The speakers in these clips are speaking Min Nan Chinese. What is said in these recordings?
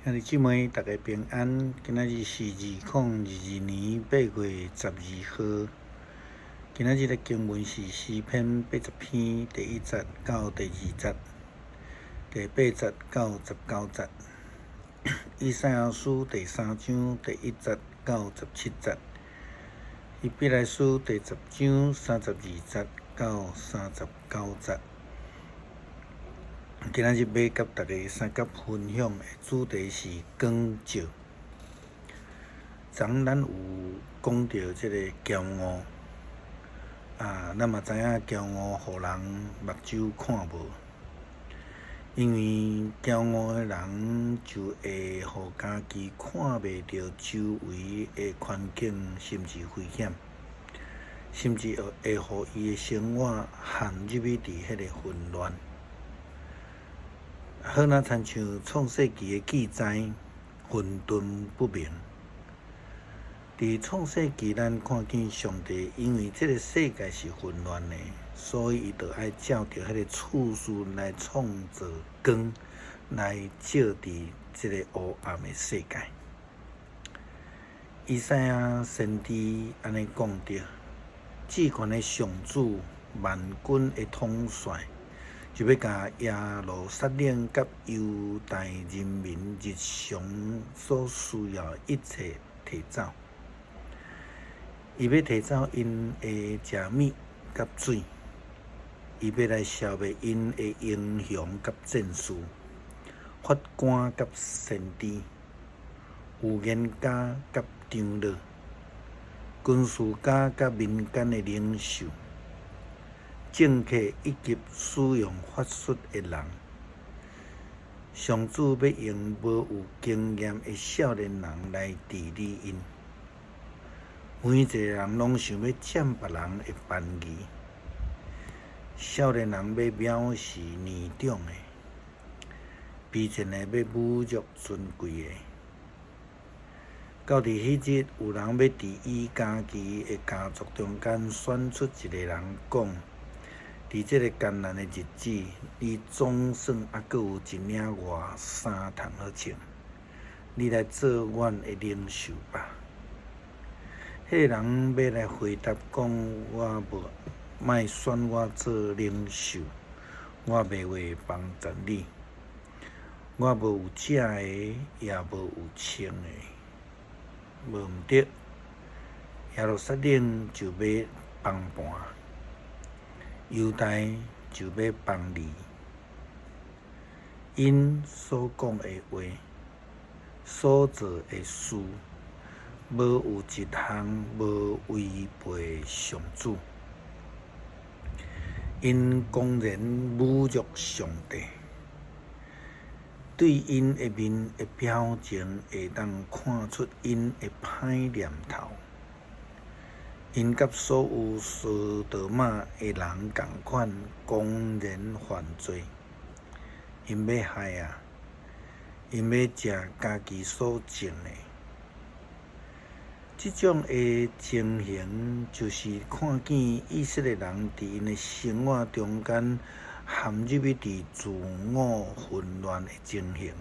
兄弟姊妹，大家平安。今仔日是2022年8月12號。今仔日的經文是詩篇80篇第1節到第2節，第8節到19節。以賽亞書第三章第1節到17節。希伯來書第10章32節到39節。今仔日欲佮大家相佮分享的主題是光照。昨昏咱有講著這个驕傲，啊，咱嘛知影驕傲予人目睭看無，因為驕傲的人就會予家己看袂著周圍的環境，甚至危險，甚至會予伊的生活陷入去佇彼个混亂。好若親像創世記的記載，混沌不明。佇創世記，咱看見上帝因為這个世界是混亂的，所以伊就愛照著彼个次序來創造光，來照佇這个烏暗的世界。以賽亞先知按呢講著：至懸的上主，萬軍的統帥，就欲共耶路撒冷佮猶大人民日常所需要的一切提走。伊欲提走𪜶的食物佮水，伊欲來消滅𪜶的英雄佮戰士、法官佮先知、預言家佮長老、軍事家佮民間的領袖、政客以及使用法術的人。上主欲用無有經驗的少年人來治理𪜶。每一个人攏想欲佔別人的便宜。少年人欲藐視年長的，卑賤的欲侮辱尊貴的。到佇彼日，有人欲佇伊家己的家族中間選出一个人，講：佇這个艱難的日子，你總算猶閣有一領外衫通好穿，你來做阮的領袖吧。彼个人欲來回答講：我無，莫選我做領袖，我袂會幫贊你。我無有食的，也無有穿的，無毋對。耶路撒冷就欲崩盤，猶大就欲崩離。𪜶所講的話，所做的事，無有一項無違背上主。𪜶公然侮辱上帝，對𪜶的面的表情，會當看出𪜶的歹念頭。𪜶佮所有索多瑪的人仝款，公然犯罪。𪜶欲害啊！𪜶欲食家己所種的。這種的情形，就是看見以色列人佇𪜶的生活中間陷入去佇自我混亂的情形，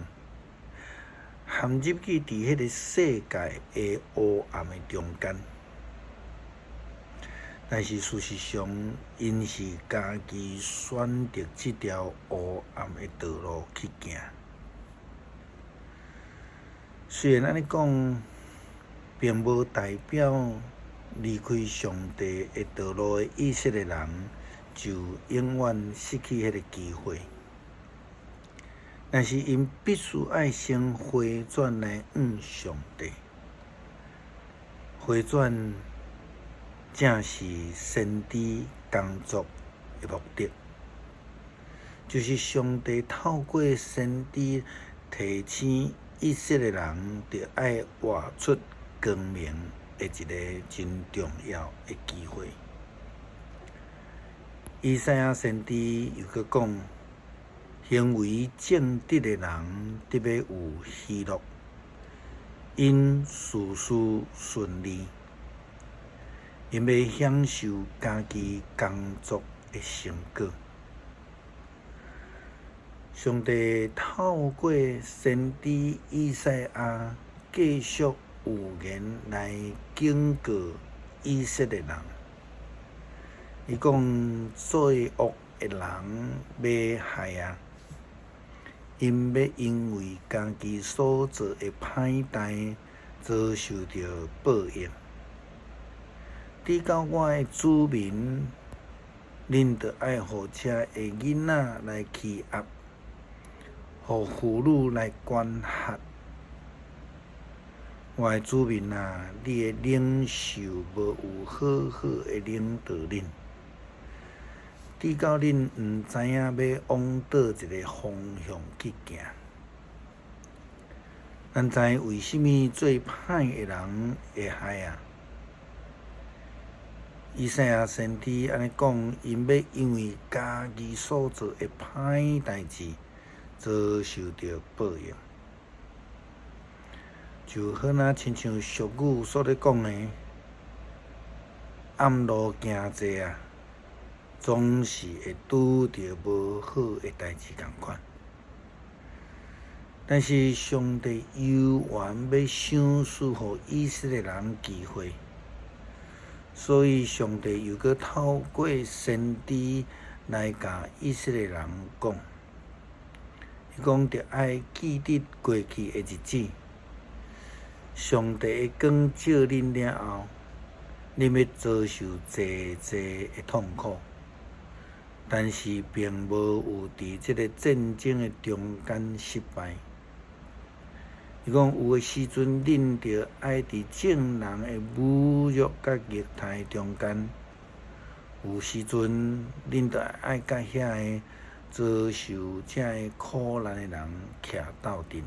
陷入去佇彼个世界的烏暗的中間。但是事實上，𪜶是家己選擇這條烏暗的道路去行。雖然按呢講，並無代表離開上帝的道路的以色列人就永遠失去彼个機會。但是𪜶必須愛先回轉來向上帝，回轉正是先知工作的目的，就是上帝透過先知提醒以色列人，著愛活出光明的一个真重要的機會。以賽亞先知又閣講：行為正直的人得欲有喜樂，𪜶事事順利，𪜶欲享受家己工作的成果。上帝透過先知以賽亞繼續預言來警告以色列人。伊講作惡的人欲害啊！𪜶欲因為家己所做的歹代，遭受著報應。拄到我的子民，恁著愛予遮的囡仔來欺壓，予婦女來管轄。我的子民啊，你的領袖無有好好的領導恁，拄到恁毋知影欲往佗一个方向去行。咱知為啥物做歹的人會害啊？以賽亞先知按呢講，𪜶欲因為家己所做的歹代誌，遭受著報應。就好若親像俗語所咧講的，暗路行濟啊，總是會拄著無好的代誌仝款。但是上帝猶原欲賞賜予以色列人機會，所以上帝又閣透過先知來共以色列人講，伊講著愛記得過去的日子，上帝的光照恁了後，恁欲遭受濟濟的痛苦，但是並無有佇這個戰爭的中間失敗。伊講有的時陣，恁著愛佇眾人的侮辱佮虐待中間；有時陣，恁著愛佮遐個遭受這个苦難的人徛鬥陣。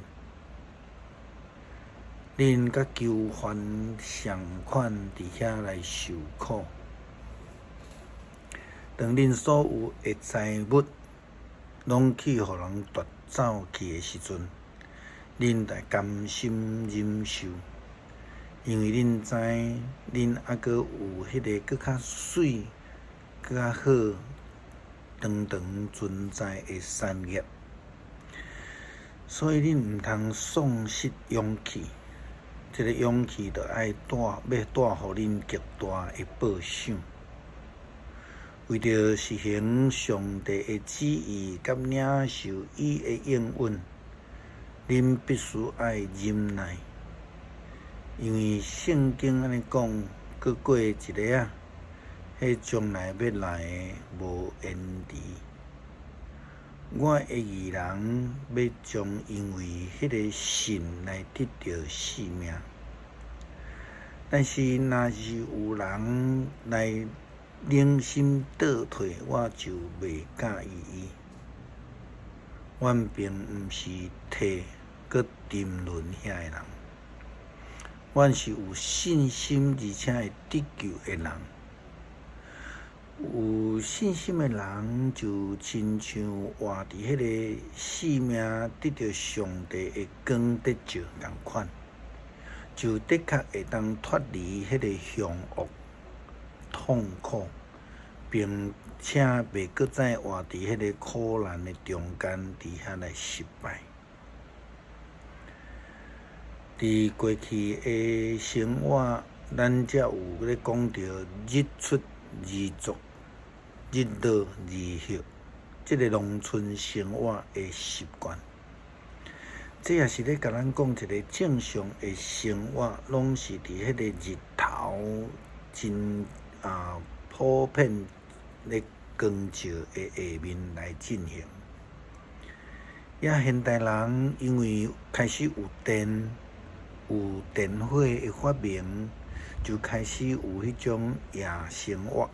恁佮囚犯仝款佇遐來受苦。當恁所有的財物攏去予人奪走去的時陣，恁著甘心忍受，因為恁知恁猶閣有彼个閣較媠、閣較好、長長存在的產業，所以恁毋通喪失勇氣。這个勇氣著愛帶，欲帶予恁極大的報賞。為著實行上帝的旨意，佮領受伊的應允，恁必須愛忍耐，因為聖經按呢講，閣過一下仔，彼將來欲來的無延遲。我的義人欲將因為彼个信來得著性命。但是，若是有人來忍心倒退，我就袂佮意伊。阮並毋是退閣沉淪遐的人，阮是有信心而且會得救的人。有信心的人就親像活佇彼个性命得著上帝的光得照仝款，就的確會當脫離彼个兇惡、痛苦，並且袂閣再活佇彼个苦難的中間，佇遐來失敗。佇過去的生活，咱才有咧講著日出而作，日落而息，這個農村生活的習慣。這也是咧共咱講一個正常的生活，攏是佇彼個日頭真普遍咧光照的下面來進行。也現代人因為開始有電、有電火的發明，就開始有彼種夜生活。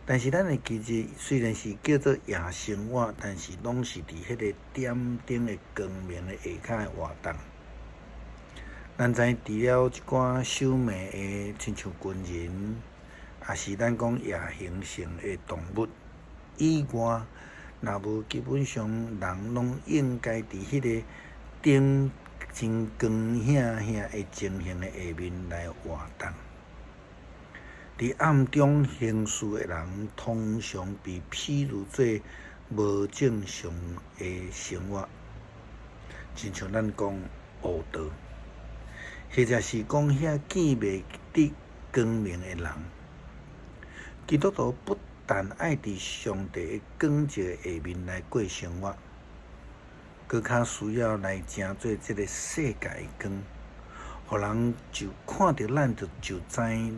但是咱會記得，雖然是叫做夜生活，但是攏是佇彼個點燈的光明的下跤的活動。咱知除了一寡守暝的，親像軍人，抑是咱講夜行性的動物以外，若無基本上人攏應該佇彼個燈真光顯顯的情形的下面來活動。佇暗中行事的人，通常被比喻做無正常的生活，親像咱講烏道，或者是講遐見袂得光明的人。基督徒不但愛佇上帝的光照下面來過生活，閣較需要來成做這个世界的光，予人就看著咱就知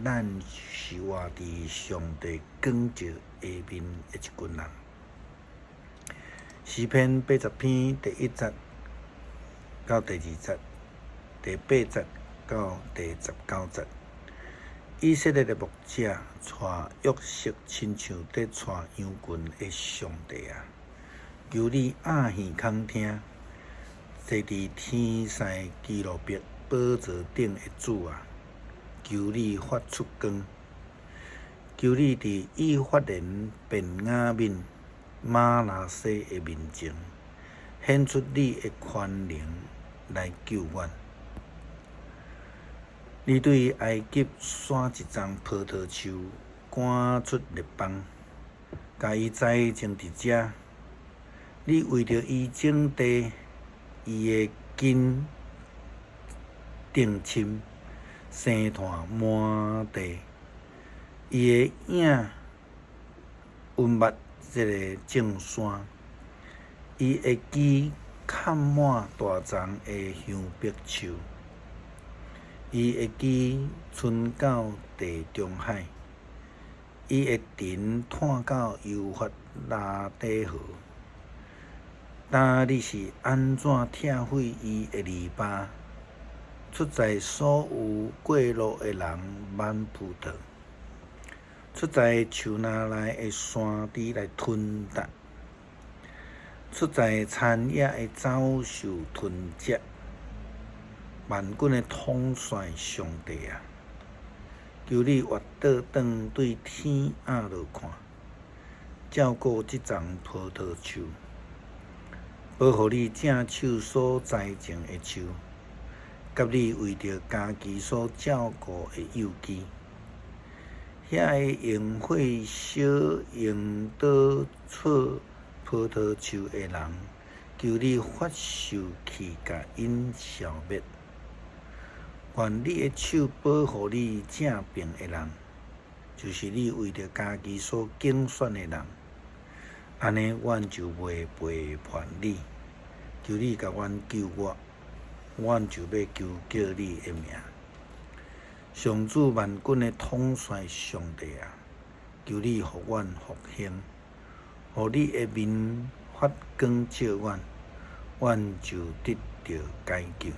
咱是活佇上帝光照下面的一群人。詩篇80篇第1節到第2節，第8節到第19節。以色列的牧者帶約瑟親像佇帶羊群的上帝啊！求你掩耳空聽，坐佇天使基路伯寶座頂的主啊！求你發出光，求你佇以法蓮、便雅憫、瑪拿西的面前，顯出你的權能來救阮。你對埃及徙一叢葡萄樹趕出列邦，共伊栽種佇遮。你為著伊種地，伊的根定深，生湠滿地。伊的影隱密這个眾山，伊的枝崁滿大叢的香柏樹。伊的枝伸到地中海，伊的藤湠到幼發拉底河。但你是按怎拆毀伊的籬笆？出在所有過路的人挽葡萄，出在樹林內的山豬來吞食，出在田野的走獸吞食。萬軍的統帥上帝啊，求你越倒轉對天仔落看，照顧這叢葡萄樹，保護你正手所栽種的樹，佮你為著家己所照顧的幼枝。遐个用火燒用刀銼葡萄樹的人，求你發獸氣共𪜶消滅。願你的手保護你正爿的人，就是你為著家己所揀選的人。按呢，阮就袂背叛你。求你共阮救我，阮就欲求告你的名。上主萬軍的統帥上帝啊，求你予阮復興，予你的面發光照阮，阮就得著解救。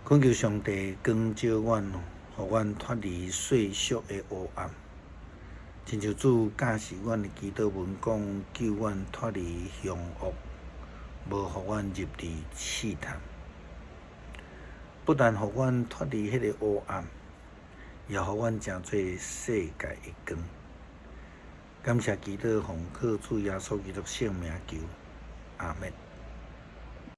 懇求上帝光照阮，予阮脫離世俗的黑暗。親像主教示阮的祈禱文講，救阮脫離兇惡，無予阮入佇試探。不但予阮脫離彼个黑暗，也予阮成做世界的光。感謝祈禱，奉靠主耶穌基督聖名求，阿們。